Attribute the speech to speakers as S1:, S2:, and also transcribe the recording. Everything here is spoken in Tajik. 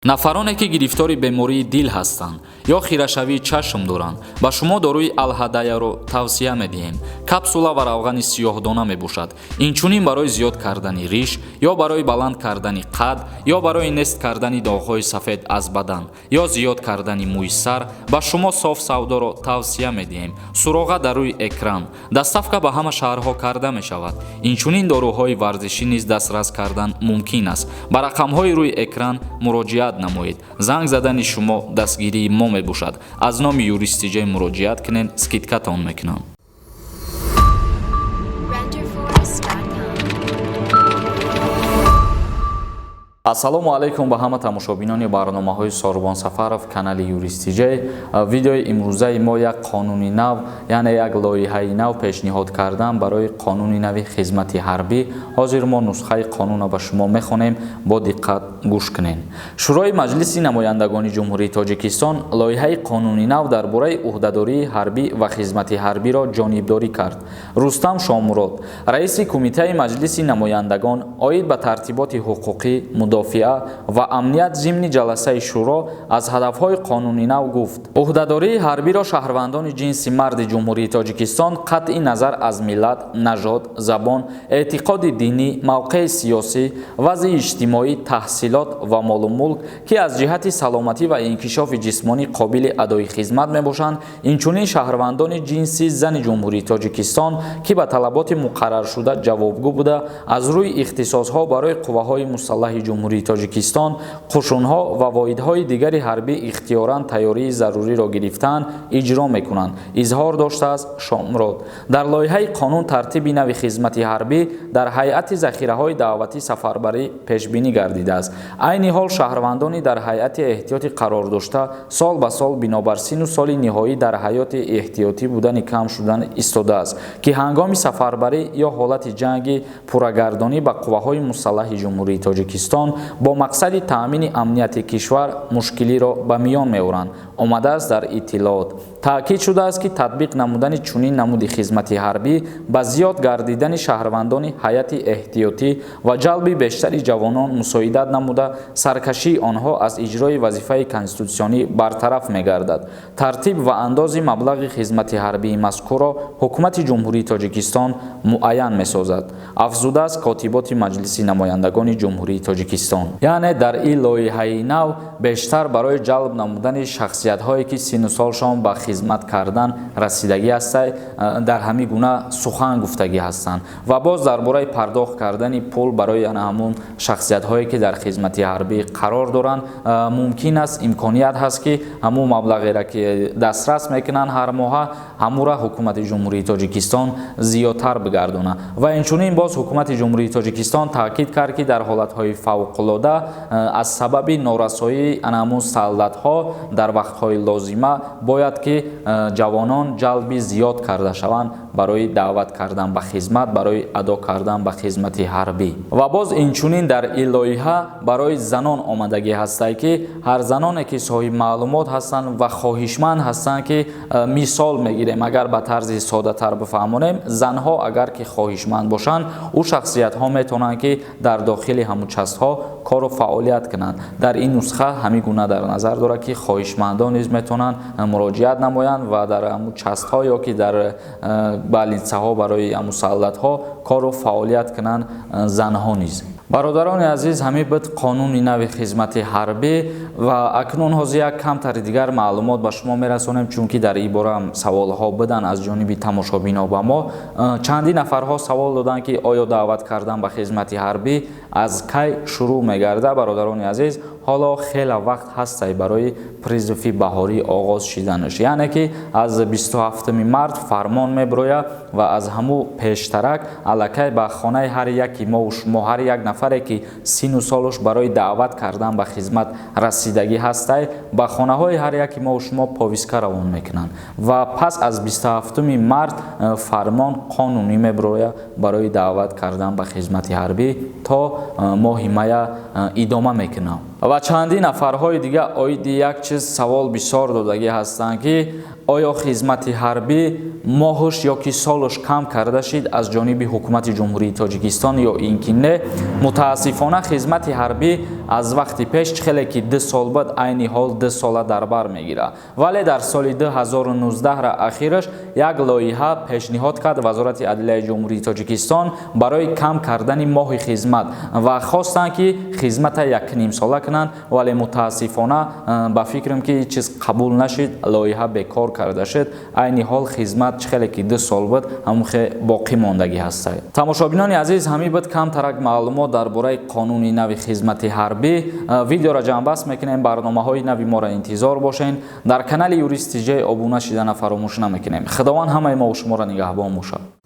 S1: Нафароне, ки гирифтори бемории дил ҳастанд ё хирашавии чашм доранд, ба шумо доруи Алҳадаяро тавсия медиҳем. Капсула ва равғани сиёҳдона мебошад. Инчунин барои зиёд кардани риш ё барои баланд кардани қад ё барои нест кардани доғҳои сафед аз бадан ё зиёд кардани мӯи сар ба шумо Соф Савдоро тавсия медиҳем. Суроға дар рӯи экран. Доставка ба ҳама шаҳрҳо карда мешавад. Инчунин доруҳои варзишӣ низ дастрас кардан мумкин аст. Ба рақамҳои рӯи экран муроҷиат намоед. Занг задани шумо дастгирии мо мебошад. Аз номи Юристиҷай муроҷиат кунед, скидкатон мекунам.
S2: Renderforest.com.
S1: Ассалому алайкум ба ҳама тамошобинони барномаҳои Сорбон Сафаров, канали Юристиҷай. Видеои имрӯзаи мо як қонуни нав, яъне як лоиҳаи нав пешниҳод кардан барои қонуни нави хизмати ҳарбӣ. Ҳозир мо нусхаи қонунро ба шумо мехонем, бо диққат гӯш кунед. Шӯрои Маҷлиси намояндагони Ҷумҳурии Тоҷикистон лоиҳаи қонуни нав дар бораи ӯҳдадории ҳарбӣ ва хизмати ҳарбиро ҷонибдорӣ кард. Рустам Шомурод, раиси Кумитаи Маҷлиси намояндагон оид ба тартиботи ҳуқуқӣ, мудофиа ва амният, зимни ҷаласаи шӯро аз ҳадафҳои қонуни нав гуфт: ӯҳдадории ҳарбиро шаҳрвандони ҷинси марди Ҷумҳурии Тоҷикистон қатъи назар аз миллат, нажод, забон, эътиқоди динӣ, мавқеи сиёсӣ, вазъи иҷтимоӣ, таҳсилот ва молу мулк, ки аз ҷиҳати саломатӣ ва инкишофи ҷисмонӣ қобили адои хизмат мебошанд, инчунин шаҳрвандони ҷинси зани Ҷумҳурии Тоҷикистон, ки ба талаботи муқарраршуда ҷавобгӯ буда, аз рӯи ихтисосҳо барои қувваҳои мусаллаҳи Ҷумҳурии Тоҷикистон, қушунҳо ва воҳидҳои дигари ҳарбӣ ихтиёран тайёрии заруриро гирифтаанд, иҷро мекунанд, изҳор доштааст Шомурод. Дар лоиҳаи қонун тартиби нави хизмати ҳарбӣ дар ҳайати захираҳои даъватӣ сафарбарӣ пешбинӣ гардидааст. Айни ҳол шаҳрвандони дар ҳайати эҳтиётӣ қарор дошта сол ба сол бинобар сину соли ниҳоӣ дар ҳаёти эҳтиётӣ будани кам шудан истодааст, ки ҳангоми сафарбарӣ ё ҳолати ҷангӣ пуррагардонӣ ба қувваҳои мусаллаҳи Ҷумҳурии Тоҷикистон бо мақсади таъмини амнияти кишвар мушкилиро ба миён меоранд, омадааст дар иттилоот. Таъкид шудааст, ки татбиқ намудани чунин намуди хизмати ҳарбӣ ба зиёд гардидани шаҳрвандони ҳайати эҳтиётӣ ва ҷалби бештари ҷавонон мусоидат намуда, саркашии онҳо аз иҷрои вазифаи конститутсионӣ бартараф мегардад. Тартиб ва андози маблағи хизмати ҳарбии мазкурро Ҳукумати Ҷумҳурии Тоҷикистон муайян месозад, афзудааст котиботи Маҷлиси намояндагони Ҷумҳурии Тоҷикистон. Яъне дар ин лоиҳаи нав бештар барои ҷалб намудани шахсиятҳое, ки сину солшон ба хизмат кардан расидагӣ ҳастай, дар ҳамин гуна сухан гуфтагӣ ҳастанд. Ва боз дар бораи пардохт кардани пул барои ана ҳамун шахсиятҳое, ки дар хизмати ҳарбӣ қарор доранд, мумкин аст, имконият ҳаст, ки ҳамун маблағеро, ки дастрас мекунанд ҳар моҳа, ҳамура Ҳукумати Ҷумҳурии Тоҷикистон зиёдтар бигардонад. Ва инчунин боз Ҳукумати Ҷумҳурии Тоҷикистон таъкид кард, ки дар ҳолатҳои фавқулода аз сабаби норасоии ана ҳамун солдатҳо дар вақтҳои лозима бояд ки ҷавонон ҷалби зиёд карда шаванд барои даъват кардан ба хизмат, барои адо кардан ба хизмати ҳарбӣ. Ва боз инчунин дар ин лоиҳа барои занон омадагӣ ҳастад, ки ҳар заноне, ки соҳиби маълумот ҳастанд ва хоҳишманд ҳастанд, ки мисол мегирем, агар ба тарзи содатар бифаҳмонем, занҳо агар ки хоҳишманд бошанд, ӯ шахсиятҳо метавонанд, ки дар дохили ҳамун частҳо кору фаъолият кунанд. Дар ин нусха ҳамин гуна дар назар дорад, ки хоҳишмандон низ метавонанд муроҷиат намоянд ва дар ҳамун частҳо ё ки дар больницаҳо барои ҳамун солдатҳо кору фаъолият кунанд занҳо низ. Бародарони азиз, ҳамин буд қонуни нави хизмати ҳарбӣ. Ва акнун ҳозир як камтари дигар маълумот ба шумо мерасонем, чунки дар ин бора саволҳо буданд аз ҷониби тамошобино ба мо. Чандин нафарҳо савол доданд, ки оё даъват кардан ба хизмати ҳарбӣ аз кай шурӯъ мегардад. Бародарони азиз, ҳоло хеле вақт ҳастай барои призыви баҳорӣ оғоз шиданаш, яъне ки аз 27 март фармон мебирояд ва аз ҳамун пештарак аллакай ба хонаи ҳар яки мову шумо, ҳар як нафаре, ки сину солуш барои даъват кардан ба хизмат расидагӣ ҳастай, ба хонаҳои ҳар яки мову шумо повестка равон мекунанд. Ва пас аз 27 март фармон қонунӣ мебирояд барои даъват кардан ба хизмати ҳарбӣ, то моҳи мая идома мекунад. Ва чандин нафарҳои дига оиди як чиз савол бисёр додагӣ ҳастанд, ки оё хизмати ҳарбӣ Моҳш ё ки солш кам карда шид аз ҷониби ҳукумати Ҷумҳурии Тоҷикистон ё ин ки не. Мутаассифона, хизмати ҳарбӣ аз вақти пеш чӣ хеле ки 2 сол буд, айни ҳол 2 сола дар бар мегирад. Вале дар соли 2019 ра ахираш як лоиҳа пешниҳод кард Вазорати адлияи Ҷумҳурии Тоҷикистон барои кам кардани моҳи хизмат ва хостанд, ки хизмата якнимсола кунанд. Вале мутаассифона, ба фикрам, ки чиз қабул нашид, лоиҳа бекор карда шуд. Айни ҳол хизмат чӣ хеле ки 2 сол буд, ҳамон боқӣ мондагӣ ҳастад. Тамошобинони азиз, ҳамин буд камтарак маълумот дар бораи қонуни нави хизмати ҳарбӣ. Видеоро ҷамъбаст мекунем. Барномаҳои нави моро интизор бошед. Дар канали Юрист ТЖ обуна шидана фаромӯш намекунем. Худованд ҳамаи мо шуморо нигаҳбон бошад.